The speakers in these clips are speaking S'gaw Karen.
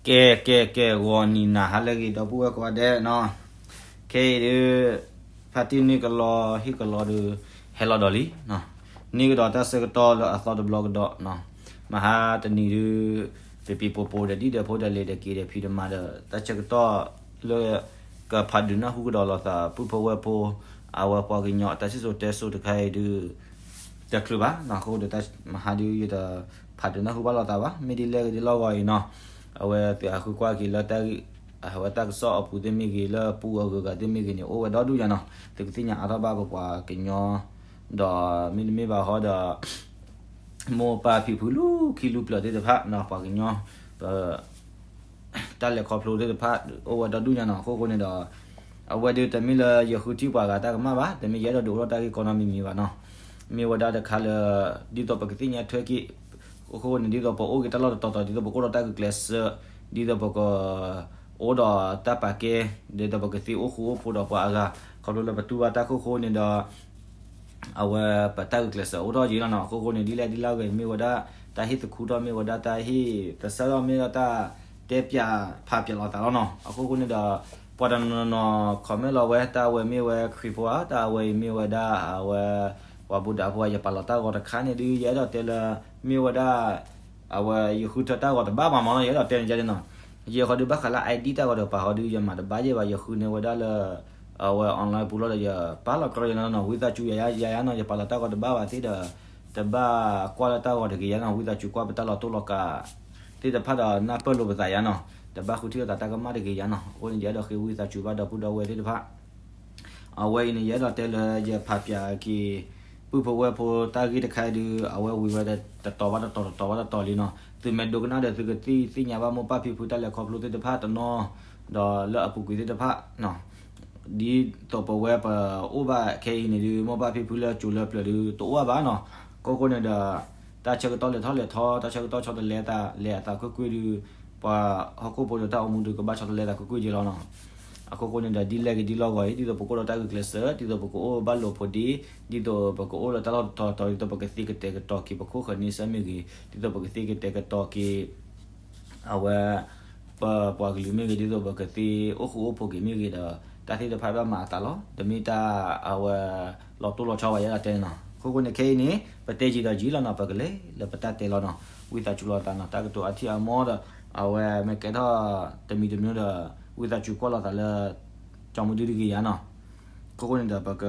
ကဲ ကဲ ကဲ ဂီၤနံၤနၤဟါလၢအဂ့ၤ ဒီပုၢ်ဝဲၢ်ကိးဂၤဒဲးနီၤ, ခဲအံၤဒုး ဖါတံၢ်န့ၢ်ကလီဟ့ၣ်ကလီဒီး ဟဲလီၤဒီးလံ, န့ၢ်ကဒီးတၢ်ဆၢကတီၢ်လၢအသီတဘျီကဒီးနီၤ, မဟါတနံၤဒုး ပပံၤပိာ်ပိာ်ဒီးဒံၣ်ဒီးဖိဒီးလံၤဒီးက့ၤဒီးဖံးဒီးမၤဒီး တၢ်ဆၢကတီၢ်လၢ ကဖးဒုးနၢ်ဟူကဒီးလိာ်သး ပုၢ်ဖိဝဲၢ်ဖိ အဝဲပှၤကညီတၢ်စံၣ်စိၤတဲစိၤတခါအံၤဒုး တချုးဘၣ်နီၤ, အဃိဒီး မဟါဒုးယတဖးဒုးနၢ်ဟူဘၣ်လိာ်သးဘၣ်, မ့ၢ်ဒ်လဲၣ်ဂ့ၤဒ်လီၢ်ဂီၤအံၤနီၤ, အဝဲသုးဟးဃုကွၢ်က့ၤလၢတၢ်ဂ့ၢ် အဝဲတၢ်ကစီၣ်အပူၤသ့ၣ်မ့ၢ်ဂ့ၤ လၢပူအဂုၤအဂၤသ့ၣ်မ့ၢ်ဂ့ၤန့ၣ် အိၣ်ဝဲဒီဒူၣ်ညါနီၤ, သုကသ့ၣ်ညါအါထီၣ်ဘၣ်ပပှၤကညီ ဒီးမ့တမ့ၢ်ဘၣ်ဃီဒီး မိၢ်ပၢ်ဖံဖုလူၤခံလူၤပျၢၤသ့ၣ်တဖၣ်နီၤ, ပှၤကညီ ပ တၢ်လဲၤခီဖျိသ့ၣ်တဖၣ် အိၣ်ဝဲဒီဒူၣ်ညါနီၤ, အဃိဃိန့ၣ်ဒီး အဝဲဒုးတမ့ၢ်လၢယဃုထံၣ်ပှၤဂၤတၢ်ကမၣ်ဘၣ်, တမ့ၢ်ယအဲၣ်ဒိးဒုးအိၣ်ထီၣ်တၢ်ဂ့ၢ်ကီနီတမံၤမံၤဘၣ်နီၤ, မ့ၢ်ဝဲဒၣ်တခါလၢ ဒ်သိးပကသ့ၣ်ညါထွဲက့ၤ အဃိဃိန့ၣ် ဒ်သိးပအိၣ်က့ၤတၢ်လီၢ်တတီၤတီၤ ဒ်သိးပကအိၣ်ဒီးတၢ်ဂုာ်ကျဲးစၢး ဒ်သိးပက အိၣ်ဒီးတၢ်ပာ်ကဲ ဒ်သိးပကသ့အိၣ်ဃူအိၣ်ဖိးဒီးပှၤအဂၤ ခီဖျိလၢပတူၢ်ဘၣ်တၢ်အဃိဃိန့ၣ်ဒီး အဝဲပတၢ်ဂုာ်ကျဲးစၢးအိၣ်ထီၣ်က့ၤလီၤနီၤ, အဃိဃိန့ၣ် ဒ်လဲၣ်ဒ်လဲၣ်ဂ့ၤ မ့ၢ်ဝဲဒၣ်တၢ်ဟ့ၣ်သခူထီၣ် မ့ၢ်ဝဲဒၣ်တၢ်ဟ့ၣ်သဆၢထီၣ် မ့ၢ်ဒၣ်တၢ်တဲပၠးဖးပၠးလိာ်သးလီၤနီၤ, အဃိဃိန့ၣ်ဒီး ပှၤတနီၤနီၤ comment လီၤဝဲ တၢ်အဝဲမ့ၢ်ဝဲခရံာ်ဖိဧါ, တၢ်အဝဲအံၤမ့ၢ်ဝဲဒၣ်အဝဲ ပှၤဘူၣ်ဒးဖိဧါ, ယပာ်လီၤတၢ်ဂီၤတခါန့ၣ်ဒုး ယအဲၣ်ဒိးတဲလၢ မ့ၢ်ဝဲဒၣ် အဝဲယဃုထၢတၢ်ဂီၤတဘၣ်ဘၣ်မးနီၤ, ယအဲၣ်ဒိးတဲန့ၣ်ယဲန့ၣ်နီၤ, ယဲဃီဒုးဘၣ်ဃးလၢ ID တၢ်ဂီၤဒီးပာ်ဃီဒုး ယမၤတဘၣ်ယဲၢ်ဘၣ်, ယဃုန့ၢ်ဝဲဒၣ်လၢ အဝဲ online ပူၤလီၤဒီး ယပာ်လီၤကြီယၤနီၤ, ဝံသးစူၤယၤယၤနီၤ, ယပာ်လီၤတၢ်ဂီၤတဘၣ်ဘၣ်သ့ၣ်ဒီး တဘၣ်ကွၢ်လၢတၢ်ဂီၤတဂ့ၤယၤနီၤ, ဝံသးစူၤကွၢ်ပတၢ်လီၤတိၢ်လီၤကးသ့ၣ်တဖၣ်ဒီး နၢ်ပၢၢ်လိာ်ပသးယၤနီၤ, တဘၣ်ဃုထံၣ်လိာ်သးတၢ်ကမၣ်တဂ့ၤယၤနီၤ, အဃိန့ၣ် ယအဲၣ်ဒိးဃ့ဝံသးစူၤဘၣ်ဒီပုၢ်ဒီဝဲၢ်သ့ၣ်တဖၣ် အဝဲအံၤန့ၣ် ယအဲၣ်ဒိးတဲလၢယဖးပၠးက့ၤ ပုၢ်ဖိဝဲၢ်ဖိတၢ်ဂ့ၢ်တခါအံၤဒုး အဝဲဝံၤဝဲတတီၤဘၣ်တတီၤ တတီၤဘၣ်တတီၤလံနီၤ, သုမ့ၢ်ဒိကနၣ်ဒီး သုကသ့ၣ်ညါဘၣ်မိၢ်ပၢ်ဖံဖုတၢ်လဲၤခီဖျိသ့ၣ်တဖၣ်တနီၤ, ဒီးလၢအပူၤကွံာ်သ့ၣ်တဖၣ် ဒ်သိးပဝဲပအိၣ်ဘၣ်ခဲအံၤန့ၣ်ဒုး မိၢ်ပၢ်ဖံဖုလၢကၠိလၢပျၢၤဒုး တအိၣ်ဘၣ်ဘၣ်နီၤ, အဃိဃိန့ၣ်ဒီး တၢ်ဆၢကတီၢ်လဲၤထီၣ်လဲၤထီ တၢ်ဆၢကတီၢ်ဆီတလဲသး လဲၤအသးကွ့ၢ်ကွ့ၢ်ဒုး ပှၤဟီၣ်ခိၣ်ဖိဒီးတၢ်အိၣ်မူဒုး ကဘၣ်ဆီတလဲသးကွ့ၢ်ကွ့ၢ်က့ၤလီၤနီၤ, အဃိဃိန့ၣ်ဒီး ဒ်လဲၣ်ဂ့ၤဒ်လီၢ်ဂီၤအံၤ ဒ်သိးပကအိၣ်ဒီးတၢ်ဂုာ်ကျဲးစၢး ဒ်သိးပကအိၣ်ဘၣ်လိာ်ဖိးဒ့ ဒ်သိးပကအိၣ်လၢတၢ်လီၢ်တတီၤတီၤ ဒ်သိးပကသ့ကတဲာ်ကတီၤက့ၤပခိၣ်ဃၢၤန့ဆၢၣ်မ့ၢ်ဂ့ၤ ဒ်သိးပကသ့ကတဲာ်ကတီၤက့ၤ အဝဲ ပပှၤကလုာ်မ့ၢ်ဂ့ၤ ဒ်သိးပကသ့အိၣ်ဃူအိၣ်ဖိးက့ၤမ့ၢ်ဂ့ၤဒီး တၢ်သ့ၣ်တဖၣ်ဘၣ်မၤအသးလီၤ, တမ့ၢ်တၢ်အဝဲ လီၤတိၢ်လီၤဆီဘၣ် ယအဲၣ်ဒိးတဲန့ၣ်နီၤ, အဃိဃိန့ၣ်ခဲအံၤန့ၣ် ပတဲယံာ်ဒီးယံာ်လီၤနီၤ, ပကလဲၤလၢပတၢ်တဲလီၤနီၤ, ဝံသးစူၤလိာ်သးနီၤ, တၢ်ကတိၤအထံၣ်အမီၢ်ဒီး အဝဲမ့ၢ်ကဲထီၣ်တမံၤတမံၤဒီး ဝံသးစူၤကွၢ်လိာ်သးလၢ ကၠီမုၢ်ဒုတဂ့ၤယၤနီၤ, အဃိဃိန့ၣ်ဒီးပက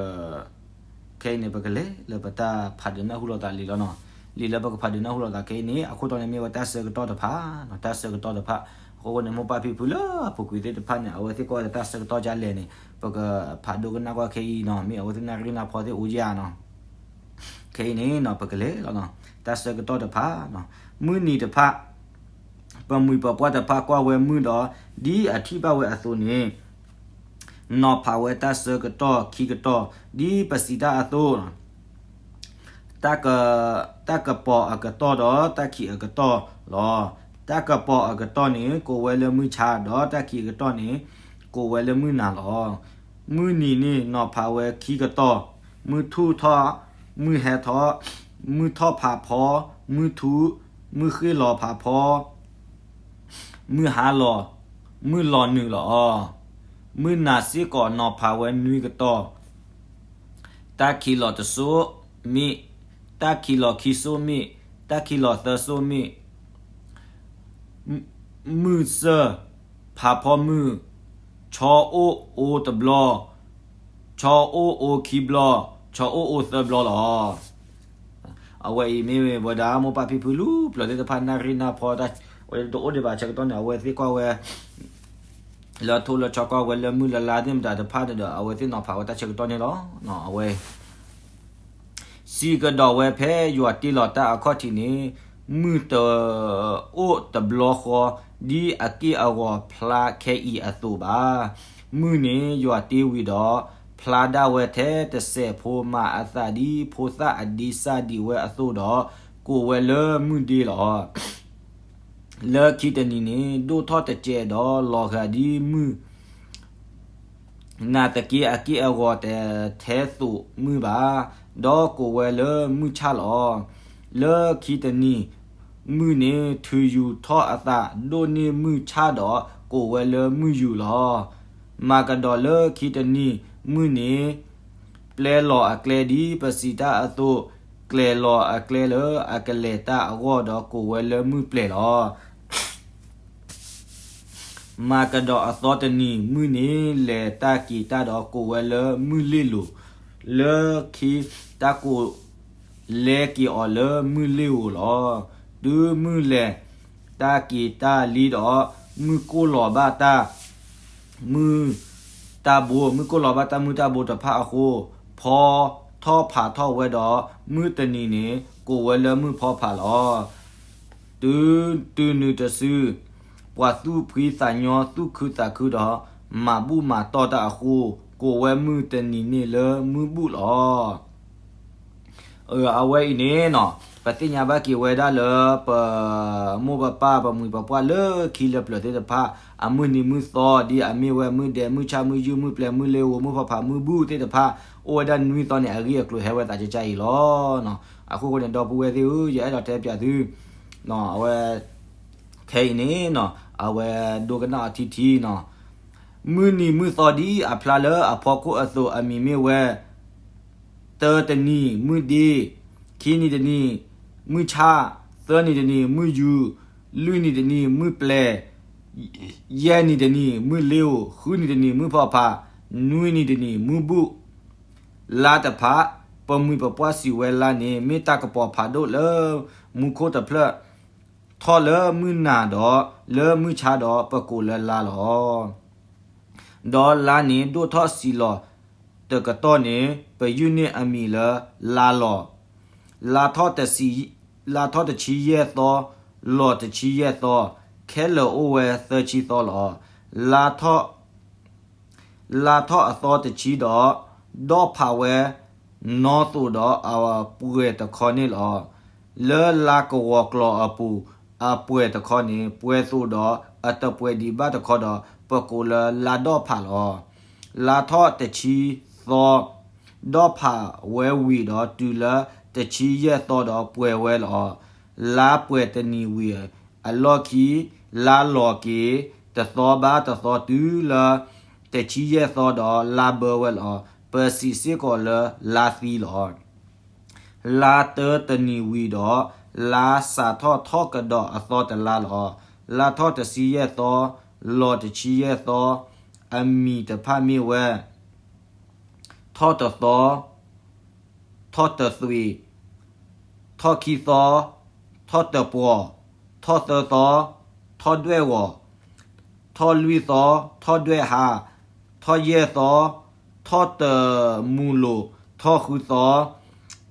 ခဲအံၤန့ၣ် ပကလဲၤလၢပတၢ်ဖးဒုးနၢ်ဟူလိာ်သးလံလီၤနီၤ, လံာ်လၢပကဖးဒုးနၢ်ဟူလိာ်သးခဲအံၤန့ၣ် အခိၣ်တီန့ၣ်မ့ၢ်ဝဲတၢ်ဆၢကတီၢ်တဖၣ်နီၤ, တၢ်ဆၢကတီၢ်တဖၣ်, အဃိဃိန့ၣ် မိၢ်ပၢ်ဖံဖုလၢအပူၤကွံာ်သ့ၣ်တဖၣ်န့ၣ် အဝဲသ့ၣ်ကွၢ်ဝဲဒီးတၢ်ဆၢကတီၢ်ဒ်လဲၣ်န့ၣ် ပကဖးဒိကနၣ်ကွၢ်ခဲအံၤနီၤ, မ့ၢ်အဝဲသ့ၣ်နၢ်ရံၣ်နၢ်ဖီသ့ၣ်အိၣ်ယၤနီၤ ခဲအံၤန့ၣ်နီၤ ပကလဲၤလီၤနီၤ, တၢ်ဆၢကတီၢ်တဖၣ်နီၤ, မုၢ်နံၤတဖၣ် ပမှံၤပပှၢ်တဖၣ်ကွၢ်ဝဲမုၢ်ဒီး ဒ်အထံၣ်ဘၣ်ဝဲအသိးန့ၣ် နီၤဖးဝဲတၢ်ဆၢကတီၢ်ခံကတီၢ် ဒ်ပစံးတၢ်အသိး တၢ်က တၢ်ကပီၤအကတီၢ်ဒီးတၢ်ခံးအကတီၢ်လီၤ. တၢ်ကပီၤအကတီၢ်န့ၣ် ကိးဝဲလၢမုၢ်ဆါ ဒီးတၢ်ခံးအကတီၢ်န့ၣ် ကိးဝဲလၢမုၢ်နၤလီၤ. မုၢ်နံၤန့ၣ်နီၤဖးဝဲခံကတီၢ်, မုၢ်ထူၣ်ထီၣ်, မုၢ်ဟဲထီၣ်, မုၢ်ထီၣ်ဖးဖီ, မုၢ်ထူၣ်, မုၢ်ဃ့ၢ်လီၤဖးဖီ မုၢ်ဟါလီၤ, မုၢ်လီၤနုာ်လီၤ. မုၢ်နၤစ့ၢ်ကီးနီၤဖးဝဲနွံကတီၢ်, တၢ်ခံးလီၤတစိၢ်မ့ၢ်, တၢ်ခံးလီၤခံစိၢ်မ့ၢ်, တၢ်ခံးလီၤသၢစိၢ်မ့ၢ်, မုၢ်စၢၢ်ဖးဖီမုၢ်, ဆီအိၣ်အိတဘျီ, ဆီအိၣ်အိခံဘျီ, ဆီအိၣ်အိသၢဘျီလီၤ. အဝဲအံၤမ့ၢ်ဝဲဒၣ် မိၢ်ပၢ်ဖံဖုလူၤပျၢၤသ့ၣ်တဖၣ် နၣ်ရံၣ်နၢ်ဖီတၢ် ဝဲတအိၣ်ဒံးဘၣ်ဆၢကတီၢ်န့ၣ် အဝဲသ့ၣ်ကွၢ်ဝဲ လၢထိၣ်လၢဆီကွၢ်ဝဲလၢမုၢ်လၢ်လၢ်သ့ၣ်မတၤတဖၣ်န့ၣ်ဒီး အဝဲသ့ၣ်နီၤဖးဝဲတၢ်ဆၢကတီၢ်န့ၣ်လီၤ. အဝဲ စံးကဒီးဝဲဖဲယွၤတ့လီၤတၢ်အခီၣ်ထံးန့ၣ် မုၢ်တအိၣ်တဘျီဃီ ဒ်အက့ၢ်အဂီၤဖျါခဲအံၤအသိးဘၣ်. မုၢ်န့ၣ်ယွၤတ့ဝံၤဒီး ဖျါဒၣ်ဝဲထဲတစဲးဖိမၤအသးဒ်ဖိသၣ်အဒ့စၢ်ဒံးဝဲအသိးဒီး ကိးဝဲလၢမုၢ်ဒ့လီၤ. လၢခံတနံၤန့ၣ် ဒိၣ်ထီၣ်တစဲးဒီးလီၤဂာ်ဒ်မုၢ် နာ်သက့အက့ၢ်အဂီၤတထဲသိးမုၢ်ဘၣ်, ဒီးကိးဝဲလၢမုၢ်ဆၣ်လီၤ. လၢခံတနံၤ မုၢ်န့ၣ်ထုးယူၤထီၣ်အသး ဒိၣ်န့ၢ်မုၢ်ဆၣ်ဒီး ကိးဝဲလၢမုၢ်ယူၤလီၤ. မၤကဒီးလၢခံတနံၤ မုၢ်န့ၣ် ပျဲလီၤအကျဲ ဒ်ပစံးတၢ်အသိး, ကျဲၤလီၤအကျဲလၢအကလဲၤတၢ်အဂီၢ်ဒီး ကိးဝဲလၢမုၢ်ပျဲၤလီၤ. မၤကဒီးအသီတနံၤ မုၢ်န့ၣ်လဲၤတၢ်က့ၤတၢ်ဒီး ကိးဝဲလၢမုၢ်လ့ၣ်လိၤ, လၢခံတၢ်ကိးလဲက့ၤအီၤလၢမုၢ်လ့ၣ်ဧိၤလီၤ. တုၤမုၢ်လဲၤတၢ်က့ၤတၢ်လံဒီး မုၢ်ကိၢ်လီၤဘၣ်တၢ် မုၢ်တၢ်ဘိ, မုၢ်ကိၢ်လီၤဘၣ်တၢ်မုၢ်တၢ်ဘိတဖၣ်အဃိ, ဖီထီၣ်ဖးထီၣ်ဝဲဒီး မုၢ်တနံၤန့ၣ် ကိးဝဲလၢမုၢ်ဖီဖးလီၤ. တုၤတုၤနုၤတစု ပှၤသူၣ်ဖှံသးညီသူၣ်ခုသးခုဒီး မၤဘူၣ်မၤတီၢ်တၢ်အဃိ, ကိးဝဲမုၢ်တနံၤန့ၣ်လၢမုၢ်ဘူၣ်လီၤ. အဝဲအံၤန့ၣ်နီၤ, ပသ့ၣ်ညါဘၣ်က့ၤဝဲဒၣ်လၢ ပမိၢ်ပပၢ်ပမှံၤပပှၢ်လၢခံလၢပျၢၤသ့ၣ်တဖၣ် အမုၢ်နံၤမုၢ်သီ ဒ်အမ့ၢ်ဝဲမုၢ်ဒဲး မုၢ်ဆၣ် မုၢ်ယူၢ် မုၢ်ပျဲၤ မုၢ်လ့ၤဧိၤ မုၢ်ဖီဖး မုၢ်ဘူၣ်သ့ၣ်တဖၣ် အိၣ်ဝဲဒၣ်နွံသီန့ၣ် အဂ့ၢ်အကျိၤဟဲဝဲသးကကါအံၤလီၤ. အဃိဃိန့ၣ် ဒီပုၢ်ဝဲၢ်သ့ၣ်ဧၢ, ယအဲၣ်ဒိးတဲပၠးသု အဝဲ ခဲအံၤန့ၣ်နီၤ, အဝဲဒိကနၣ်အီၤထံထံနီၤ, မုၢ်နံၤမုၢ်သီဒ်အဖျါလၢအဖီခိၣ်အသိး အမံၤမ့ၢ်ဝဲ တၢတနံၤမုၢ်ဒ့, ခံနံၤတနံၤမုၢ်ဆၣ်, သၢနံၤတနံၤမုၢ်ယူၤ, လွံၢ်နံၤတနံၤမုၢ်ပျဲၤ, ယဲၢ်နံၤတနံၤမုၢ်လ့ၤဧိၤ, ဃုနံၤတနံၤမုၢ်ဖီဖး, နွံနံၤတနံၤမုၢ်ဘူၣ်, လါတဖၣ်, ပမှံၤပပှၢ်စံးဝဲလါန့ၣ် မ့ၢ်တၢ်ကပီၤဖးဒိၣ်လၢမူခိၣ်တဖျၢၣ်, ထီၣ်လၢမုၢ်နၤဒီး လၢမုၢ်ဆါဒီး ပကိးလၢလါလီၤ. ဒီးလါန့ၣ်ဒိၣ်ထီၣ်ဆံးလီၤတကတီၢ်န့ၣ် ပယုၢ်န့ၢ်အမံၤလၢလါလီၤ. လါထီၣ်တဆံ, လါထီၣ်တဆံယဲၢ်သီ, လီၤတဆံယဲၢ်သီ, ခဲလၢာ်အိၣ်ဝဲသၢဆံသီလီၤ. လါထီၣ် လါထီၣ်အသီတဆံဒီး ဒီၣ်ဖးဝဲနီၣ်သိးဒီးအပှဲၤတခီန့ၣ်လီၤ. လၢလါကဝီၤကျီၤအပူၤ အပှဲၤတခီန့ၣ် ပှဲၤသိးဒီးအတပှဲၤဒံးဘၣ်တခီဒီး ပကိးလၢလါဒီၣ်ဖးလီၤ. လါထီၣ်တဆံသီ ဒီၣ်ဖးဝဲဝံၤဒီးတုၤလၢတဆံယဲၢ်သီဒီးပှဲၤဝဲလီၤ. လါပှဲၤတနံၤဝံၤအလီၢ်ခံ လါလီၤက့ၤတသီဘၣ်တသီတုၤလၢတဆံယဲၢ်သီဒီးလါဘၢဝဲလီၤ. ပစံးစ့ၢ်ကီးလၢလါသံလီၤ. လါတၢတနံၤဝံၤဒီး လါစးထီၣ်ထီၣ်ကဒီးအသီတလါလီၤ. လါထီၣ်တဆံယဲၢ်သီ, လီၤတဆံယဲၢ်သီ, အမံၤတဖၣ်မ့ၢ်ဝဲ ထီၣ်တသီ, ထီၣ်တသွံၣ်, ထီၣ်ခံသီ, ထီၣ်တပှီၤ, ထီၣ်သၢသီ, ထီၣ်ဒွဲၣ်ဂီၤ, ထီၣ်လွံၢ်သီ, ထီၣ်ဒွဲၣ်ဟါ, ထီၣ်ယဲၢ်သီ, ထီၣ်တမူလိၤ, ထီၣ်ဃုသီ,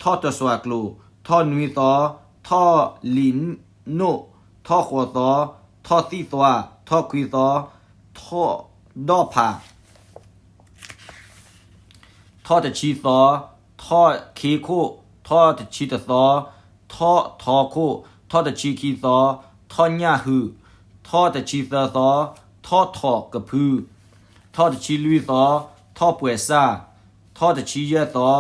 ထီၣ်တစွၤကျိၤ, ထီၣ်နွံသီ, ထီၣ်လံာ်နိၣ်, ထီၣ်ဃိးသီ, ထီၣ်သံၣ်သွါ, ထီၣ်ခွံသီ, ထီၣ်ဒီၣ်ဖး ထီၣ်တဆံသီ, ထီၣ်ခ့ခိၣ်, ထီၣ်တဆံတသီ, ထီၣ်ထီခိၣ်, ထီၣ်တဆံခံသီ, ထီၣ်ညၣ်ဟုၣ်, ထီၣ်တဆံသၢသီ, ထီၣ်ထိးကဖု, ထီၣ်တဆံလွံၢ်သီ, ထီၣ်ပှဲၤစၢ်, ထီၣ်တဆံယဲၢ်သီ,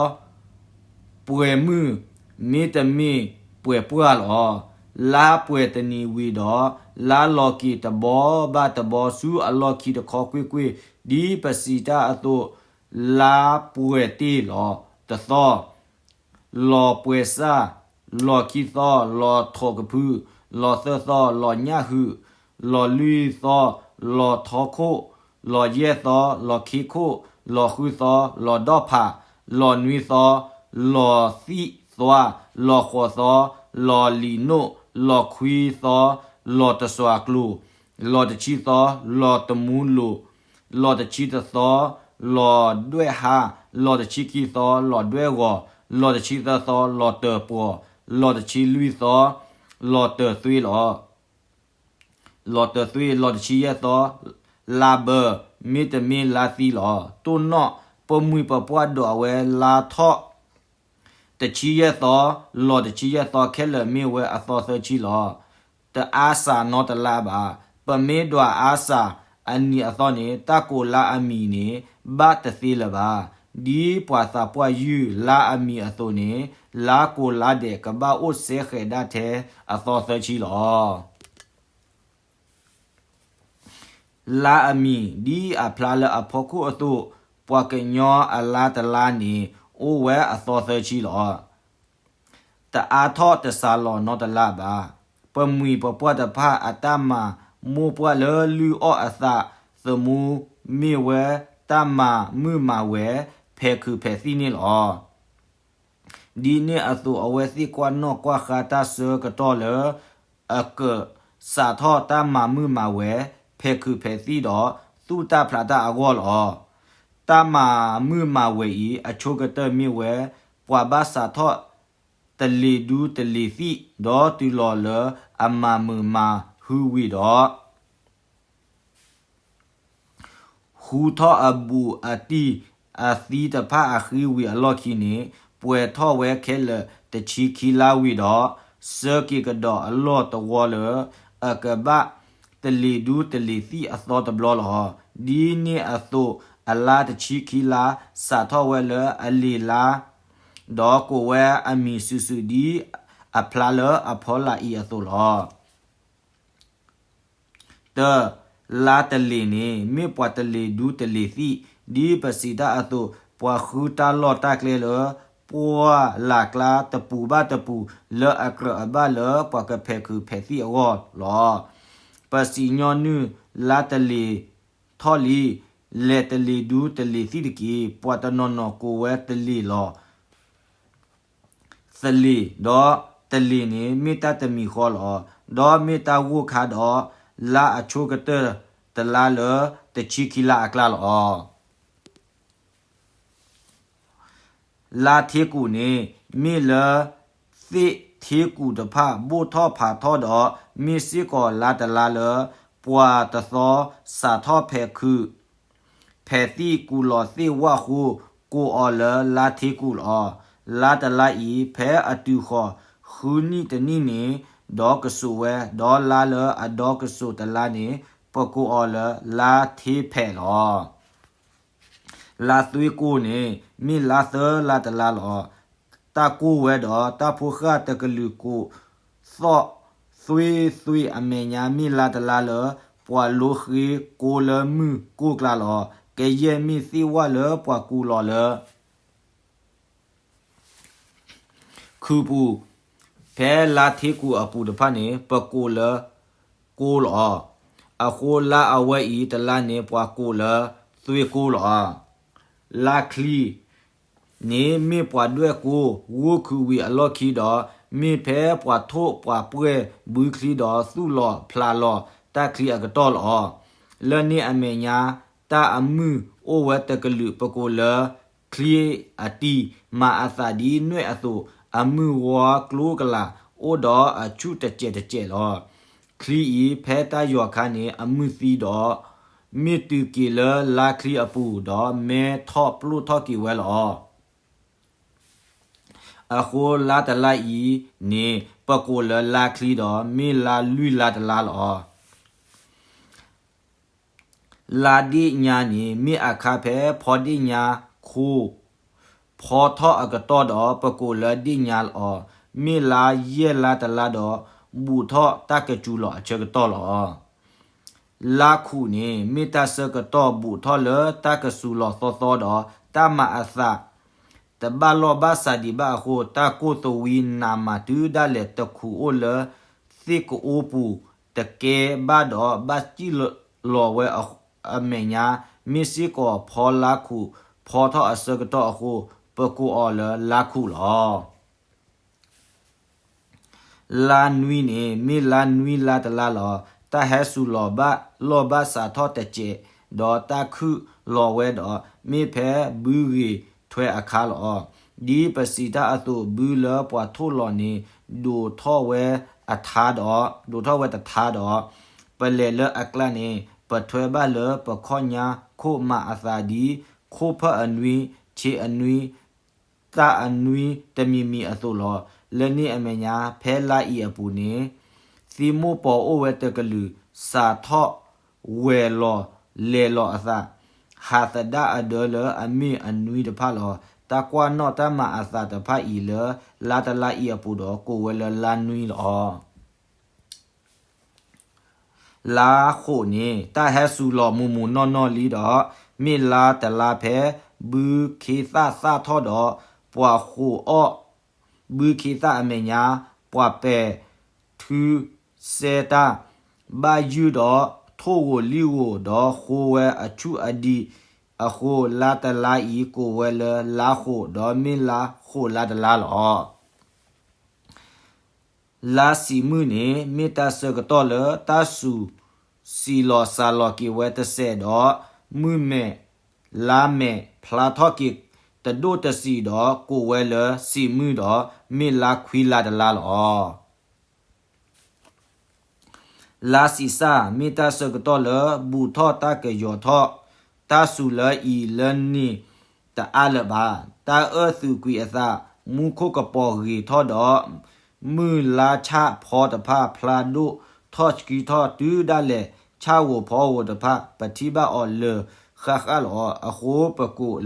ပှဲၤမုၢ်, မ့တမ့ၢ်ပှဲၤပှၢ်လီၤ. လါပှဲၤတနံၤဝံၤဒီး လါလီၤက့ၤတဘီဘၣ်တဘီဆူအလီၢ်ခံတခီကွ့ၢ်ကွ့ၢ် ဒ်ပစံးတၢ်အသိး, လါပှဲၤတ့ၢ်လီၤတသီ, လီၤပှဲၤစၢ်, လီၤခံသီ, လီၤထိးကဖု, လီၤသၢသီ, လီၤညၣ်ဟုၣ်, လီၤလွံၢ်သီ, လီၤထီခိၣ်, လီၤယဲၢ်သီ, လီၤခ့ခိၣ်, လီၤဃုသီ, လီၤဒီၣ်ဖး, လီၤနွံသီ, လီၤသံၣ်သွါ, လီၤဃိးသီ, လီၤလံာ်နိၣ်, လီၤခွံသီ, လီၤတစွၤကျိၤ, လီၤတဆံသီ, လီၤတမူလိၤ, လီၤတဆံတသီ, လီၤဒွဲၣ်ဟါ, လီၤတဆံခံသီ, လီၤဒွဲၣ်ဂီၤ, လီၤတဆံသၢသီ, လီၤတပှီၤ, လီၤတဆံလွံၢ်သီ, လီၤတသွံၣ်လီၤ. လီၤတသွံၣ်, လီၤတဆံယဲၢ်သီ, လါဘၢ, မ့တမ့ၢ်လါသံလီၤ. တိၢ်နီၣ်, ပမှံၤပပှၢ်ဒွးဝဲလါထီၣ် တဆံယဲၢ်သီ, လီၤတဆံယဲၢ်သီခဲလၢာ်မ့ၢ်ဝဲအသီသၢဆံလီၤ. တအါစှၤနီတလါဘၣ်. ပမ့ၢ်ဒွးအါစှၤအနံၤအသီန့ၣ် တၢ်ကိးလါအမံၤန့ၣ် ဘၣ်တသ့လၢၤဘၣ်. ဒ်ပှၤသးပှၢ်ယုၢ်လါအမံၤအသိးန့ၣ်, လါကိးလါဒဲးကဘၣ်အိၣ်စဲဃဲးဒၣ်ထဲအသီသၢဆံလီၤ. လါအမံၤဒ်အဖျါလၢအဖီခိၣ်အသိး, ပှၤကညီအလါတလါန့ၣ် အိၣ်ဝဲအသီသၢဆံလီၤ. တအါထီၣ်တစှၤလီၤနီတလါဘၣ်. ပမှံၤပပှၢ်တဖၣ်အတၢ်မၤမိၢ်ပှၢ်လၢလုၢ်အီၣ်အသးသမူ မ့ၢ်ဝဲတၢ်မၤမုာ်မၤဝဲၤ ဖဲးခုးဖဲးသံၣ်န့ၣ်လီၤ. ဒ်န့ၣ်အသိး အဝဲသ့ၣ်ကွၢ်နီၣ်ကွၢ်ဃါတၢ်ဆၢကတီၢ်လၢ အကစးထီၣ်တၢ်မၤမုာ်မၤဝဲၤ ဖဲးခုးဖဲးသံၣ်ဒီး သူၣ်တၢ်ဖျးတၢ်အဂီၢ်လီၤ. တၢ်မၤမုာ်မၤဝဲၤအံၤ အဆိကတၢၢ်မ့ၢ်ဝဲ ပှၤဘၣ်စးထီၣ်တလ့ၤဒူတလ့ၤသံၣ် ဒီးတုၤလီၤလၢအမၤမုာ်မၤဟုဝံၤဒီး ဟူထီၣ်အဘူးအတံၢ်အသံတဖၣ်အဃံဝံၤအလီၢ်ခံန့ၣ်, ပှဲၤထီၣ်ဝဲခဲလၢာ်တဆံခံလါဝံၤဒီး, စၢက့ၤကဒီးအလီၢ်တဝီလၢ အကဘၣ်တလ့ၤဒူတလ့ၤသံၣ်အသီတဘျီလီၤ. ဒ်န့ၣ်အသိး အလါတဆံခံလါ စးထီၣ်ဝဲလၢအလ့ၤလါ, ဒီးကိးဝဲအမံၤစုာ်စုာ်ဒ်အဖျါလၢအဖီလာ်အံၤအသိးလီၤ. တၢ, လါတလ့ၤန့ၣ် မ့ၢ်ပှၤတလ့ၤဒူတလ့ၤသံၣ်, ဒ်ပစံးတၢ်အသိး, ပှၤဃုတၢ်လီၢ်တၢ်ကျဲလၢ ပှၢ်လၢ်ကျါတပူၤဘၣ်တပူၤ လၢအကြၢးအဘၣ်လၢပှၤကဖဲးခုးဖဲးသံၣ်အဂီၢ်လီၤ. ပစံးညီနုၢ်, လါတလ့ၤထီၣ်လံ, လဲၤတလ့ၤဒူတလ့ၤသံၣ်တက့ၢ်. ပှၤတနီၤနီၤကိးဝဲတလ့ၤလီၤ. သလ့ၤ, ဒီးတလ့ၤန့ၣ် မ့ၢ်တၢ်တမံၤဃီလီၤ. ဒီးမ့ၢ်တၢ်ဂိၢ်ခါဒီး လါအဆိကတၢၢ်တလါလၢတဆံခံလါအကျါလီၤ. လါထ့ကူးန့ၣ် မ့ၢ်လၢသ့ၣ်ထ့ကူးတဖၣ်ဘိၣ်ထီၣ်ဖးထီၣ်ဒီး မ့ၢ်စ့ၢ်ကီးလါတလါလၢ ပှၤတသီစးထီၣ်ဖဲးခုး ဖဲးသံၣ်ကူးလီၤသ့ၣ်ဝၣ်ဃိ ကိးအီၤလၢလါထ့ကူးလီၤ. လါတလါအံၤ ဖဲအတုၤဃီၤဃုနံၣ်တနံၣ်န့ၣ် ဒီကစိာ်ဝဲ, ဒီးလါလၢအဒီကစိာ်တလါန့ၣ် ပကိးအီၤလၢလါထ့ဖဲးလီၤ. လါသွ့ကိၢ်န့ၣ် မ့ၢ်လါသၢလါတလါလီၤ. တၢ်ကိၢ်ဝဲဒီးတၢ်ဖိဃၢ်တကလုာ်ကိးသီၣ်သွ့သွ့အမဲာ်ညါ မ့ၢ်လါတလါလၢ ပှၤလိဃ့ကိလၢမုၢ်ကိၢ်ကျါလီၤ. ကယဲၢ်မ့ၢ်သ့ၣ်ဝၣ်လၢပှၤကူးလီၤလၢ ခုးပူၤ, ဖဲလါထ့ကူးအပူၤတဖၣ်န့ၣ် ပကိးလၢကိၢ်လီၤ. အဃိလါအဝဲအံၤတလါန့ၣ် ပှၤကိးလၢသွ့ကိၢ်လီၤ. လါချံန့ၣ် မ့ၢ်ပှၤဒွဲၣ်ကိၢ်ဂိၢ်ခုးဝံၤအလီၢ်ခံဒီး မ့ၢ်ဖဲပှၤထိၣ်ပှၤပှဲၢ်ဘုချံဒီး သူၣ်လီၤဖျးလီၤတၢ်ချံအကတီၢ်လီၤ. လၢန့ၣ်အမဲာ်ညါ တၢ်အမုၢ်အိၣ်ဝဲတကလုာ် ပကိးလၢ ချံအတံၢ်, မၤအသးဒ်နွဲၣ်အသိး, အမုၢ်ဝီကျိကလာ်, အိၣ်ဒီးအဆူၣ်တစဲးတစဲးလီၤ. ချံအံၤ ဖဲတၢ်ယီၤခါန့ၣ် အမုၢ်သံဒီး မ့ၢ်တုၤက့ၤလၢလါချံအပူၤဒီး မဲထီၣ်ပျိၢ်ထီၣ်က့ၤဝဲလီၤ. အဃိလါတလါအံၤန့ၣ် ပကိးလၢလါချံဒီး မ့ၢ်လါလွံၢ်လါတလါလီၤ. လါဒ့ၣ်ညါန့ၣ် မ့ၢ်အခါဖဲဖီဒ့ၣ်ညါခိၣ် ဖီထီၣ်အကတီၢ်ဒီး ပကိးလၢဒ့ၣ်ညါလီၤ. မ့ၢ်လါယဲၢ်လါတလါဒီး ဘူးထီၣ်တၢ်ကစူၤလီၤအဆၢကတီၢ်လီၤ. လါခူးန့ၣ် မ့ၢ်တၢ်ဆၢကတီၢ်ဘူးထီၣ်လၢတၢ်ကစူၤလီၤသီသီဒီး တၢ်မၤအသး တဘၣ်လီၢ်ဘၣ်စးဒံးဘၣ်အဃိ တၢ်ကိၢ်သဝံနးမးတုၤဒၣ်လဲာ် တခူးအိၣ်လၢသ့ၣ်ကအိပူၤ တကဲဘၣ်ဒီးဘၣ်စံၣ်လီၤဝဲအမဲာ်ညါ မ့ၢ်စ့ၢ်ကီးဖီလါခူးဖီထီၣ်အဆၢကတီၢ်အဃိ ပကိးအီၤလၢလါခူးလီၤ. လါနွံန့ၣ် မ့ၢ်လါနွံလါတလါလီၤ. တၢ်ဟဲစူၤလီၤဘၣ်လီၢ်ဘၣ်စးထီၣ်တစဲး ဒီးတၢ်ခုၣ်လီၤဝဲဒီး မ့ၢ်ဖဲဘုဂ့ၤထွဲအခါလီၤ. ဒ်ပစံးတၢ်အသိး ဘုလၢပှၤထိၣ်လီၤန့ၣ် ဒိးထီၣ်ဝဲအထါဒီး ဒိးထီၣ်ဝဲတထါဒီး ပလဲၤလၢအကျါန့ၣ် ပထွဲဘၣ်လၢပခီၣ်ညါခိၣ် မၤအသးဒ် ခိၣ်ဖၢၣ်အနွံ, ဆ့အနွံ, သၣ်အနွံတမံၤမံၤအသိးလီၤ. လၢန့ၣ်အမဲာ်ညါ ဖဲလါအံၤအပူၤန့ၣ် သံမိၢ်ပီၤအိၣ်ဝဲတကလုာ် စးထီၣ်ဝဲၤလီၤလဲၤလီၤအသး, ဟးသဒၣ်အဒၢလၢအမ့ၢ်အနွံတဖၣ်လီၤ. တၢ်ကွၢ်နီၣ်တၢ်မၤအသးတဖၣ်အံၤလၢ လါတလါအံၤအပူၤဒီး ကိးဝဲလၢလါနွံလီၤ. လါဃိးန့ၣ် တၢ်ဟဲစူၤလီၤမုာ်မုာ်နီၢ်နီၢ်လံဒီး မ့ၢ်လါတလါဖဲ ဘုခ့သၣ်သၣ်ထီၣ်ဒီး ပှၤဃိးအီၣ် ဘုခ့သၣ်အမဲာ်ညါ ပှၤပဲာ်ထုစဲတၢ် ဘၣ်ယုၢ်ဒီး ထိၣ်ဧိၤလံၣ်ဧိၤ ဒီးဃိဝဲအဆူၣ်အဒံးအဃိ လါတလါအံၤ ကိးဝဲလၢလါဃိး ဒီးမ့ၢ်လါဃိးလါတလါလီၤ. လါဆံးမုၢ်န့ၣ် မ့ၢ်တၢ်ဆၢကတီၢ်လၢတၢ်စူၤ စံးလီၤစှၤလီၤက့ၤဝဲတစဲးဒီး မုၢ်မဲာ် လါမဲာ်ဖျါထီၣ်က့ၤတဒိၣ်တစံးဒီး ကိးဝဲလၢဆံးမုၢ်ဒီး မ့ၢ်လါခွံလါတလါလီၤ. လါဆံးစၢ် မ့ၢ်တၢ်ဆၢကတီၢ်လၢ ဘူးထီၣ်တၢ်ကယီၤထီၣ် တၢ်စူၤလၢအံၤလၢန့ၣ်တအါလၢၤဘၣ်. တၢ်အၢၣ်သုးကွံာ်အသး မူခိၣ်ကပီၤဂ့ၤထီၣ်ဒီး မုၢ်လါဆၣ်ဖီတဖၣ်ဖျါဒိၣ်ထီၣ်ဆှံထီၣ်တုၤဒၣ်လဲာ် ဆၣ်ဧိၤဖီဧိၤတဖၣ် ပထံၣ်ဘၣ်အီၤလၢာ်ဃၣ်ဃၣ်လီၤ. အဃိပကိး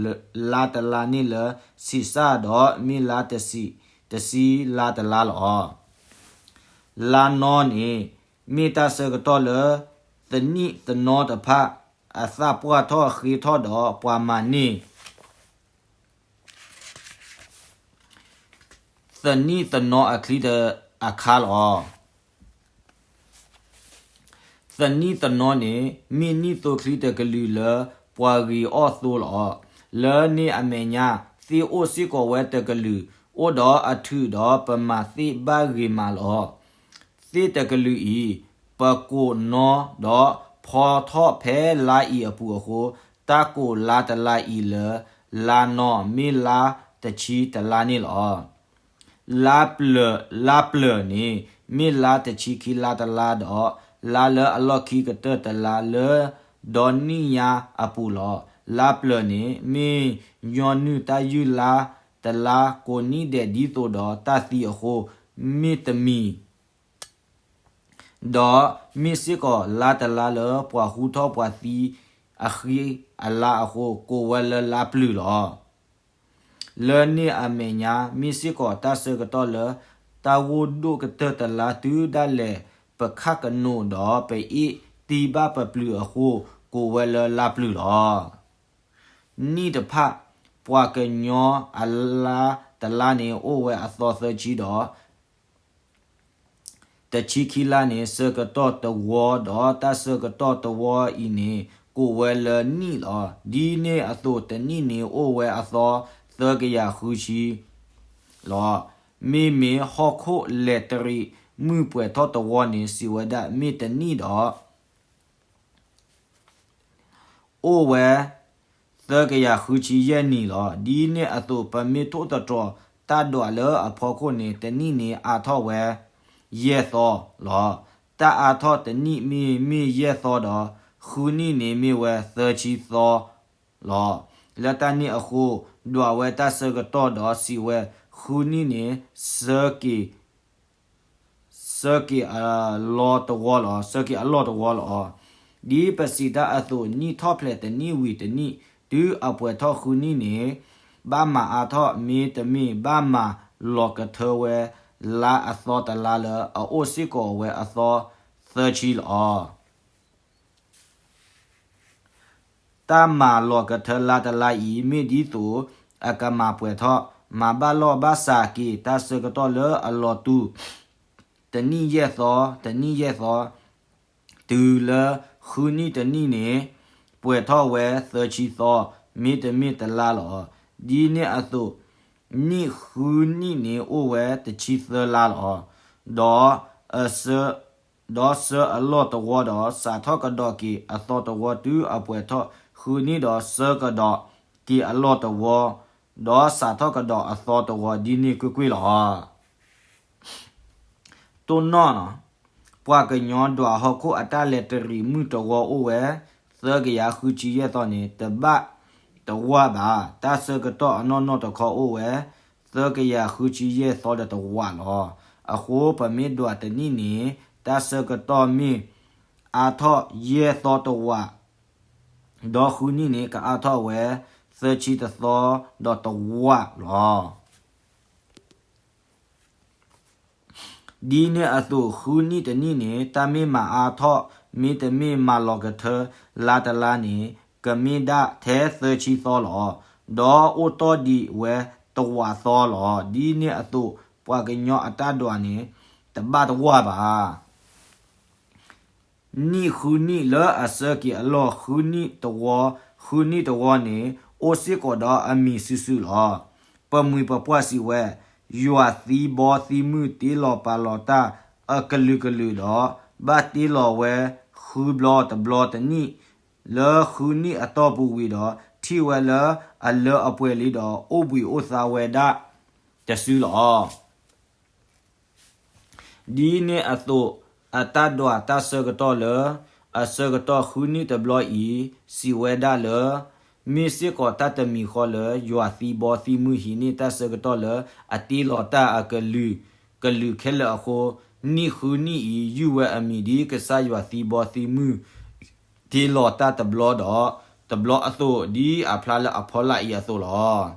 လါတလါန့ၣ်လၢ ဆံးစၢ်ဒီး မ့ၢ်လါတဆံး တဆံလါတလါလီၤ. လါနီန့ၣ် မ့ၢ်တၢ်ဆၢကတီၢ်လၢ သနံၣ်သနီတဖၣ် အသၣ်ပှၢ်ထီၣ်ဃ့ထီၣ်ဒီး ပှၤမၤန့ၢ် သနံၣ်သနီအချံတအခါလီၤ. သနံၣ်သနီန့ၣ် မ့ၢ်နံၣ်သိချံတကလုာ်လၢ ပှၤဂ့ၤအီၣ်သိလီၤ. လၢန့ၣ်အမဲာ်ညါ သ့ၣ်အိၣ်စ့ၢ်ကီးဝဲတကလုာ် အိၣ်ဒီးအထုးဒီး ပမၤသ့ၣ်ဘၣ်ဂ့ၤမးလီၤ. သ့ၣ်တကလုာ်အံၤ ပကိးနီဒီး ဖီထီၣ်ဖဲလါအံၤအပူၤအဃိ တၢ်ကိးလါတလါအံၤလၢ လါနီ မ့ၢ်လါတဆံတလါန့ၣ်လီၤ. လါပျၢၤ လါပျၢၤန့ၣ် မ့ၢ်လါတဆံခံလါတလါဒီး လါလၢအလီၢ်ခံကတၢၢ်တလါလၢ ဒီနံၣ်ညါအပူၤလီၤ. လါပျၢၤန့ၣ် မ့ၢ်ညီနုၢ်တၢ်ယုၢ်လါတလါ ကိးနံၣ်ဒဲးဒ်သိးဒီးတၢ်သံအဃိ မ့ၢ်တမံၤ ဒီးမ့ၢ်စ့ၢ်ကီးလါတလါလၢပှၤဟူထီၣ်ပှၤသံ အဃံအလါအဃိ ကိးဝဲလၢလါပျုၤလီၤ. လၢန့ၣ်အမဲာ်ညါ မ့ၢ်စ့ၢ်ကီးတၢ်ဆၢကတီၢ်လၢ တၢ်ဂိၢ်ဒိၣ်ကတၢၢ်တလါတုၤဒၣ်လဲာ် ပခၣ်ကနိးဒီးပအ့ၣ်တံၢ်ဘၣ်ပပျုၤအဃိ ကိးဝဲလၢလါပျုၤလီၤ. နံၣ်တဖၣ် ပှၤကညီအလါတလါန့ၣ် အိၣ်ဝဲအသီသၢဆံဒီး တဆံခံလါန့ၣ် ဆၢကတီၢ်တဝီဒီး တၢ်ဆၢကတီၢ်တဝီအံၤန့ၣ် ကိးဝဲလၢနံၣ်လီၤ. ဒ်န့ၣ်အသိး တနံၣ်န့ၣ် အိၣ်ဝဲအသီသၢကယၤဃုဆံလီၤ. မ့မ့ၢ်ဟီၣ်ခိၣ်လဲၤတရံးမုၢ်ပှဲၤထီၣ်တဝီန့ၣ် စံးဝဲဒၣ် မ့ၢ်တနံၣ်ဒီး အိၣ်ဝဲ သၢကယၤဃုဆံယဲၢ်နံၣ်လီၤ. ဒ်န့ၣ်အသိး ပမ့ၢ်ထိၣ်သတြီၤတၢ်ဒွးလၢအဖီခိၣ်န့ၣ် တနံၣ်န့ၣ်အါထီၣ်ဝဲ ယဲၢ်သီလီၤ. တၢ်အါထီၣ်တနံၣ်မ့ၢ် မ့ၢ်ယဲၢ်သီဒီး ဃုနံၣ်န့ၣ်မ့ၢ်ဝဲသၢဆံသီလီၤ. လၢတၢ်န့ၣ်အဃိ ဒွးဝဲတၢ်ဆၢကတီၢ်ဒီးစံးဝဲ ဃုနံၣ်န့ၣ် ဆၢက့ၤ ဆၢက့ၤအလီၢ်တဝီလီၤ, ဆၢက့ၤအလီၢ်တဝီလီၤ. ဒ်ပစံးတၢ်အသိး နံၣ်ထီၣ်ဖျဲးတနံၣ်ဝံၤတနံၣ် တုၤအပှဲၤထီၣ်ဃုနံၣ်န့ၣ် ဘၣ်မၤအါထီၣ် မ့တမ့ၢ် ဘၣ်မၤလီၤကထၢဝဲ လါအသီတလါလၢအအိၣ်စ့ၢ်ကီးဝဲအသီသၢဆံလီၤ. တၢ်မၤလီၤကထၢလါတလါအံၤ မ့ၢ်ဒ်သိးအကမၤပှဲၤထီၣ် မၤဘၣ်လီၢ်ဘၣ်စးက့ၤ တၢ်ဆၢကတီၢ်လၢအလီၤတူာ် တနံၣ်ယဲၢ်သီ တနံၣ်ယဲၢ်သီ တုၤလၢဃုနံၣ်တနံၣ်န့ၣ် ပှဲၤထီၣ်ဝဲသၢဆံသီ မ့တမ့ၢ်တလါလီၤ. ဒ်န့ၣ်အသိး နံၣ်ဃုနံၣ်န့ၣ်အိၣ်ဝဲတဆံသၢလါလီၤ. ဒီး ဒီးဆၢအလီၢ်တဝီဒီး စးထီၣ်ကဒီးက့ၤအသီတဝီတုၤအပှဲၤထီၣ်ဃုနံၣ်ဒီးဆၢကဒီးက့ၤအလီၢ်တဝီ ဒီးစးထီၣ်ကဒီးအသီတဝီ ဒ်န့ၣ်ကွ့ၢ်ကွ့ၢ်လီၤ. တိၢ်နီၣ်နီၤ, ပှၤကညီဒွးဟီၣ်ခိၣ်အတၢ်လဲၤတရံးမုၢ်တဝီအိၣ်ဝဲ သၢကယၤဃုဆံယဲၢ်သီန့ၣ် တဘၣ်တဝၢဘၣ်. တၢ်ဆၢကတီၢ်အနီၢ်နီၢ်တခီအိၣ်ဝဲ သၢကယၤဃုဆံယဲၢ်သီဒီးတဝၢလီၤ. အဃိပမ့ၢ်ဒွးတနံၣ်န့ၣ် တၢ်ဆၢကတီၢ်မ့ၢ်အါထီၣ်ယဲၢ်သီတဝၢ ဒီးဃုနံၣ်န့ၣ် ကအါထီၣ်ဝဲ သၢဆံတသီဒီးတဝာ်လီၤ. ဒ်န့ၣ်အသိး ဃုနံၣ်တနံၣ်န့ၣ် တၢ်မ့ၢ်မၤအါထီၣ် မ့တမ့ၢ်မၤလီၤကထၢ လါတလါန့ၣ် ကမ့ၢ်ဒၣ်ထဲသၢဆံသီလီၤ. ဒီးအိၣ်တီၢ်ဒံးဝဲတဝာ်သီလီၤ. ဒ်န့ၣ်အသိး ပှၤကညီအတၢ်ဒွးန့ၣ် တဘၣ်တဝာ်ဘၣ်. နံၣ်ဃုနံၣ်လၢအဆၢက့ၤအလီၢ် ဃုနံၣ်တဝီ, ဃုနံၣ်တဝီန့ၣ် အိၣ်စ့ၢ်ကီးဒီးအမံၤစုာ်စုာ်လီၤ. ပမှံၤပပှၢ်စံးဝဲ, ယွၤသံဘီသံမုၢ်တ့လီၤပာ်လီၤတၢ်အကလုာ်ကလုာ်ဒီး ဘၣ်တ့လီၤဝဲဃုဘျီတဘျီတနံၣ်, လၢဃုနံၣ်အတီၢ်ပူၤဝံၤဒီး ထံၣ်ဝဲလၢအလၢအပှဲၤလံဒီး အိၣ်ဘှံးအိၣ်သါဝဲဒၣ်တစုလီၤ. ဒ်န့ၣ်အသိး အတၢ်ဒွးတၢ်ဆၢကတီၢ်လၢ အဆၢကတီၢ်ဃုနံၣ်တဘျီအံၤ စံးဝဲဒၣ်လၢ မ့ၢ်စ့ၢ်ကီးတၢ်တမံၤဃီလၢ ယွၤသံဘီသံမုၢ်ဟံးန့ၢ်တၢ်ဆၢကတီၢ်လၢ အတ့လီၤတၢ်အကလုာ်ကလုာ်ခဲလၢာ်အဃိ, နံၣ်ဃုနံၣ်အံၤ ယုၢ်ဝဲအမံၤဒ်ကစၢ်ယွၤသံဘီသံမုၢ် တ့လီၤတၢ်တဘျီဒီးတဘျီအသိး, ဒ်အဖျါလၢအဖီလာ်အံၤအသိးလီၤ.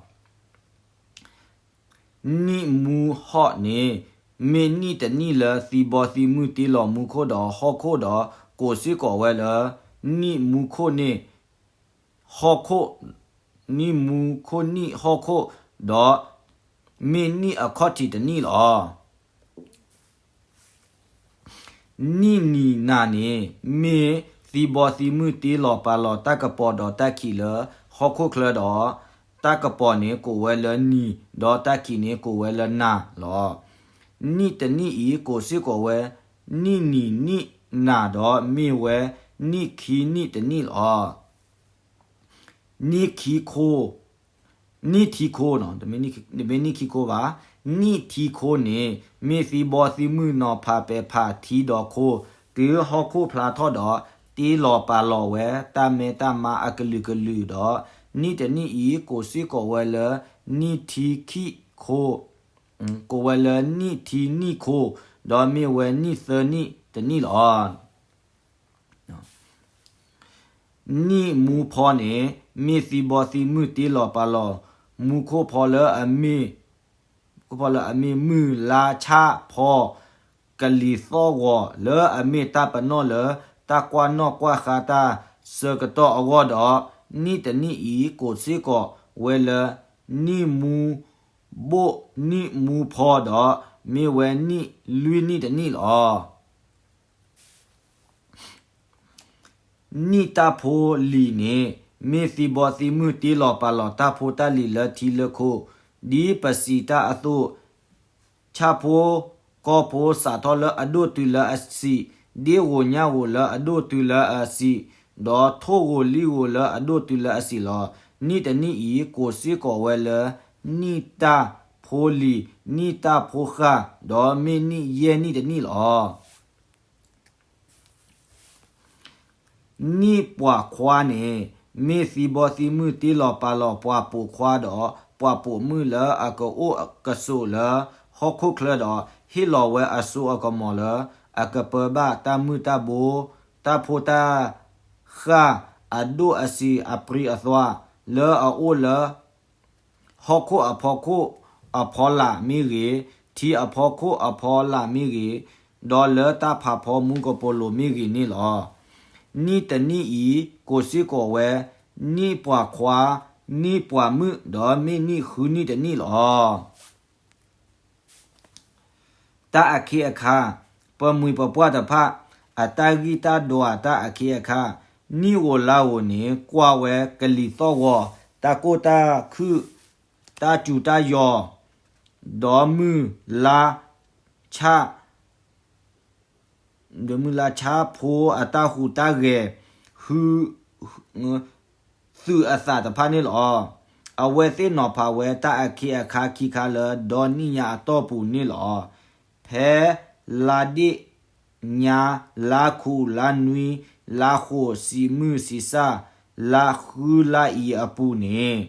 နံၣ်မူဟီၣ်န့ၣ် မ့ၢ်နံၣ်တနံၣ်လၢသံဘီသံမုၢ်တ့လီၤမူခိၣ်ဒီးဟီၣ်ခိၣ်ဒီး ကိးစ့ၢ်ကီးဝဲလၢ နံၣ်မူခိၣ်န့ၣ် ဟီၣ်ခိၣ်, နံၣ်မူခိၣ်နံၣ်ဟီၣ်ခိၣ်ဒီး မ့ၢ်နံၣ်အခီၣ်ထံးတနံၣ်လီၤ. နံၣ်နံၤနၤန့ၣ် မ့ၢ်သံဘီသံမုၢ်တ့လီၤပာ်လီၤတၢ်ကပီၤဒီးတၢ်ခံးလၢဟီၣ်ခိၣ်ချၢဒီး တၢ်ကပီၤန့ၣ် ကိးဝဲလၢနံၤ, ဒီးတၢ်ခံးန့ၣ် ကိးဝဲလၢနၤလီၤ. နံၣ်တနံၣ်အံၤ ကိးစ့ၢ်ကီးဝဲ နံၣ်နံၤနံၣ်နၤဒီး မ့ၢ်ဝဲနံၣ်ခံနံၣ်တနံၣ်လီၤ. နံၣ်ခံခိ နံၣ်ထံခိ, တမ့ၢ်နံၣ်ခံခိဘၣ်, နံၣ်ထံခိန့ၣ် မ့ၢ်သံဘီသံမုၢ်နီၤဖးပဲာ်ဖးထံဒီးခိ, တုၤဟီၣ်ခိၣ်ဖျါထီၣ်ဒီး တ့လီၤပာ်လီၤဝဲတၢ်မဲတၢ်မါအကလုာ်ကလုာ်ဒီး နံၣ်တနံၣ်အံၤ ကိးစ့ၢ်ကီးဝဲလၢ နံၣ်ထံခံခိ, ကိးဝဲလၢနံၣ်ထံနံၣ်ခိ, ဒီးမ့ၢ်ဝဲနံၣ်သၢနံၣ်တနံၣ်လီၤ. နံၣ်မူဖီန့ၣ် မ့ၢ်သံဘီသံမုၢ်တ့လီၤပာ်လီၤ မူခိၣ်ဖီလၢအမ့ၢ် မူခိၣ်ဖီလၢအမ့ၢ်မုၢ်လါဆၣ်ဖီ ကလံၤသီၣ်ဂီၤ လၢအမ့ၢ်တၢ်ပနီၣ်လၢ တၢ်ကွၢ်နီၣ်ကွၢ်ဃါတၢ်ဆၢကတီၢ်အဂီၢ်ဒီး နံၣ်တနံၣ်အံၤ ကိးစ့ၢ်ကီးဝဲလၢ နံၣ်မူဘိၣ်နံၣ်မူဖီဒီး မ့ၢ်ဝဲနံၣ်လွံၢ်နံၣ်တနံၣ်လီၤ. နံၣ်တၢ်ဖိလံၤန့ၣ် မ့ၢ်သံဘီသံမုၢ်တ့လီၤပာ်လီၤတၢ်ဖိတၢ်လံၤလၢထံလၢခိ, ဒ်ပစံးတၢ်အသိး, ဆၣ်ဖိကီၢ်ဖိစးထီၣ်လၢအဒိၣ်တုၤလၢအဆံး, ဒ့ၣ်ဂိၤညၣ်ဂိၤလၢအဒိၣ်တုၤလၢအဆံး, ဒီးထိၣ်ဂိၤလံၣ်ဂိၤလၢအဒိၣ်တုၤလၢအဆံးလီၤ. နံၣ်တနံၣ်အံၤ ကိးစ့ၢ်ကီးဝဲလၢ နံၣ်တၢ်ဖိလံၤ, နံၣ်တၢ်ဖိဃၢ်, ဒီးမ့ၢ်နံၣ်ယဲၢ်နံၣ်တနံၣ်လီၤ. နံၣ်ပှၤခွါန့ၣ် မ့ၢ်သံဘီသံမုၢ်တ့လီၤပာ်လီၤပှၤပိာ်ခွါဒီး ပှၤပိာ်မုၣ်လၢအကအိၣ်ကဆိးလၢဟီၣ်ခိၣ်ချၢဒီး ဟ့ၣ်လီၤဝဲအစိအကမီၤလၢ အကပၢဘၣ်တၢ်မုၢ်တၢ်ဘိ, တၢ်ဖိတၢ်ဃၢ်အဒိၣ်အဆံးအပြံအသွါ လၢအအိၣ်လၢ ဟီၣ်ခိၣ်အဖီခိၣ်အဖီလာ်မ့ၢ်ဂ့ၤ, ထံအဖီခိၣ်အဖီလာ်မ့ၢ်ဂ့ၤ, ဒီးလၢတၢ်ဖးဖီမူကပိာ်လိၤမ့ၢ်ဂ့ၤန့ၣ်လီၤ. နံၣ်တနံၣ်အံၤ ကိးစ့ၢ်ကီးဝဲ နံၣ်ပှၤခွါ, နံၣ်ပှၤမုၣ်, ဒီးမ့ၢ်နံၣ်ဃုနံၣ်တနံၣ်လီၤ. တၢ်အခ့အခါ, ပမှံၤပပှၢ်တဖၣ် အတၢ်ဂံၢ်တၢ်ဒွးတၢ်အခ့အခါ, နံၣ်ဧိၤလါဧိၤန့ၣ် ကွၢ်ဝဲကလံၤသီၣ်ဂီၤ, တၢ်ကိၢ်တၢ်ခုၣ်, တၢ်စူၤတၢ်ယီၤ, ဒီးမုၢ်လါဆၣ် ဒီးမုၢ်လါဆၣ်ဖိအတၢ်ဟူးတၢ်ဂဲၤ ဟု သုးအသးတဖၣ်န့ၣ်လီၤ. အဝဲသ့ၣ်နီၤဖးဝဲတၢ်အခ့အခါခံခါလၢ ဒီနံၣ်ညါအတီၢ်ပူၤန့ၣ်လီၤ. ဖဲလါဒ့ၣ်ညါ, လါခူး, လါနွံ, လါဃိး, ဆံးမုၢ်ဆံးဆၣ်, လါဃုလါအံၤအပူၤန့ၣ်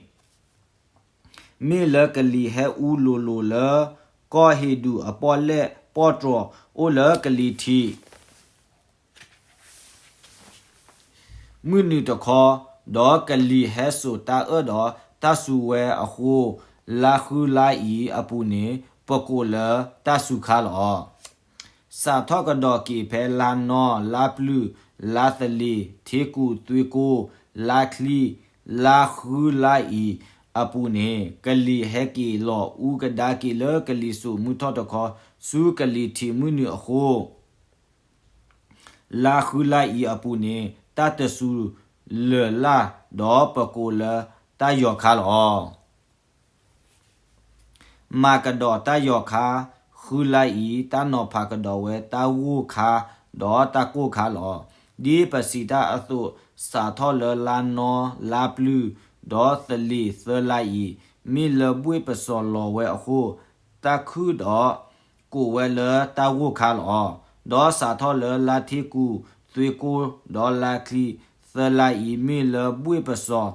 မ့ၢ်လၢကလံၤဟဲအူလိၤလိၤလၢ ကီၢ်ဟ့ၣ်ဒူၣ်အပီၣ်လဲၣ်ပီၣ်တြီၤအိၣ်လၢကလံၤထံး မုၢ်နုာ်တခီ, ဒီးကလံၤဟဲစိာ်တၢ်အၢၣ်ဒီးတၢ်စူၤဝဲအဃိ, လါဃုလါအံၤအပူၤန့ၣ် ပကိးလၢတၢ်စူၤခါလီၤ. စးထီၣ်ကဒီးက့ၤဖဲလါနီ, လါပျုၤ, လါသလ့ၤ, ထ့ကူၣ်, သွ့ကိၢ်, လါချံ, လါဃုလါအံၤအပူၤန့ၣ် ကလံၤဟဲက့ၤလီၤအူကဒါက့ၤလၢကလံၤစိးမုၢ်ထီၣ်တခီ ဆူကလံၤထံးမုၢ်နုာ်အဃိ လါဃုလါအံၤအပူၤန့ၣ် တၢ်တစူၤလၢၤလၢ်, ဒီးပကိးလၢတၢ်ယီၤခါလီၤ. မၤကဒီးတၢ်ယီၤခါ, ဃုလါအံၤ တၢ်နီၤဖးကဒီးဝဲတၢ်ဂိၢ်ခါ, ဒီးတၢ်ကိၢ်ခါလီၤ. ဒ်ပစံးတၢ်အသိး, စးထီၣ်လၢလါနီ, လါပျုၤ, ဒီးသလ့ၤသၢလါအံၤ, မ့ၢ်လၢဘှ့ၣ်ပစီၤလီၤဝဲအဃိ, တၢ်ခုၣ်ဒီး ကိးဝဲလၢတၢ်ဂိၢ်ခါလီၤ. ဒီးစးထီၣ်လၢလါထ့ကူၣ်, သွ့ကိၢ်, ဒီးလါချံ, သၢလါအံၤ မ့ၢ်လၢဘှ့ၣ်ပစီၤ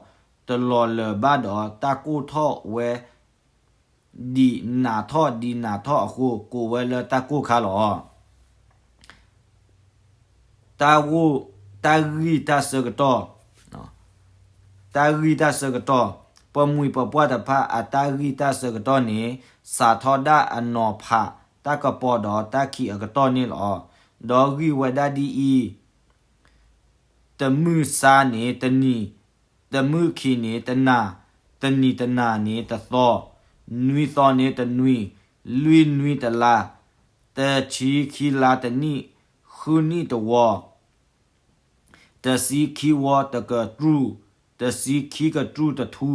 တလီၤလၢၤဘၣ်ဒီး တၢ်ကိၢ်ထီၣ်ဝဲ ဒံးနးထီၣ်ဒံးနးထီၣ်အဃိ ကိးဝဲလၢတၢ်ကိၢ်ခါလီၤ. တၢ်ဂံၢ်တၢ်ဆၢကတီၢ်, တၢ်ဂံၢ်တၢ်ဆၢကတီၢ်, ပမှံၤပပှၢ်တဖၣ်အတၢ်ဂံၢ်တၢ်ဆၢကတီၢ်န့ၣ် စးထီၣ်ဒၣ်အနီၤဖးတၢ်ကပီၤဒီးတၢ်ခံးအကတီၢ်န့ၣ်လီၤ. ဒီးဂံၢ်ဝဲဒၣ်ဒ်အံၤ, တမုၢ်စါန့ၣ်တနံၤ, တမုၢ်ခံးန့ၣ်တနၤ, တနံၤတနၤန့ၣ်တသီ, နွံသီန့ၣ်တနွံ, လွံၢ်နွံတလါ, တဆံခံလါတနံၣ်, ဃုနံၣ်တဝီ, တဆံခံဝီတကတြူၢ်, တဆံခံကတြူၢ်တထူ,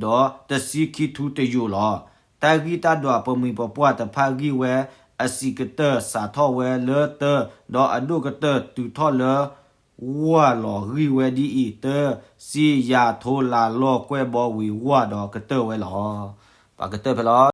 ဒီးတဆံခံထူတယိာ်လီၤ. တၢ်ဂံၢ်တၢ်ဒွးပမှံၤပပှၢ်တဖၣ်ဂံၢ်ဝဲ, အဆံးကတၢၢ်စးထီၣ်ဝဲလၢတၢ, ဒီးအဒိၣ်ကတၢၢ်တုၤထီၣ်လၢ ဝၢ်လီၤ. ဂံၢ်ဝဲဒ်အံၤ, တၢ, စံ, ယၤ, ထိ, လၤ, လီၢ်, ကွဲၢ်, ဘီ, ဝံၤ, ဝၢ်, ဒီးကတၢၢ်ဝဲလီၤ. ပကတၢၢ်ဖဲလီၤ.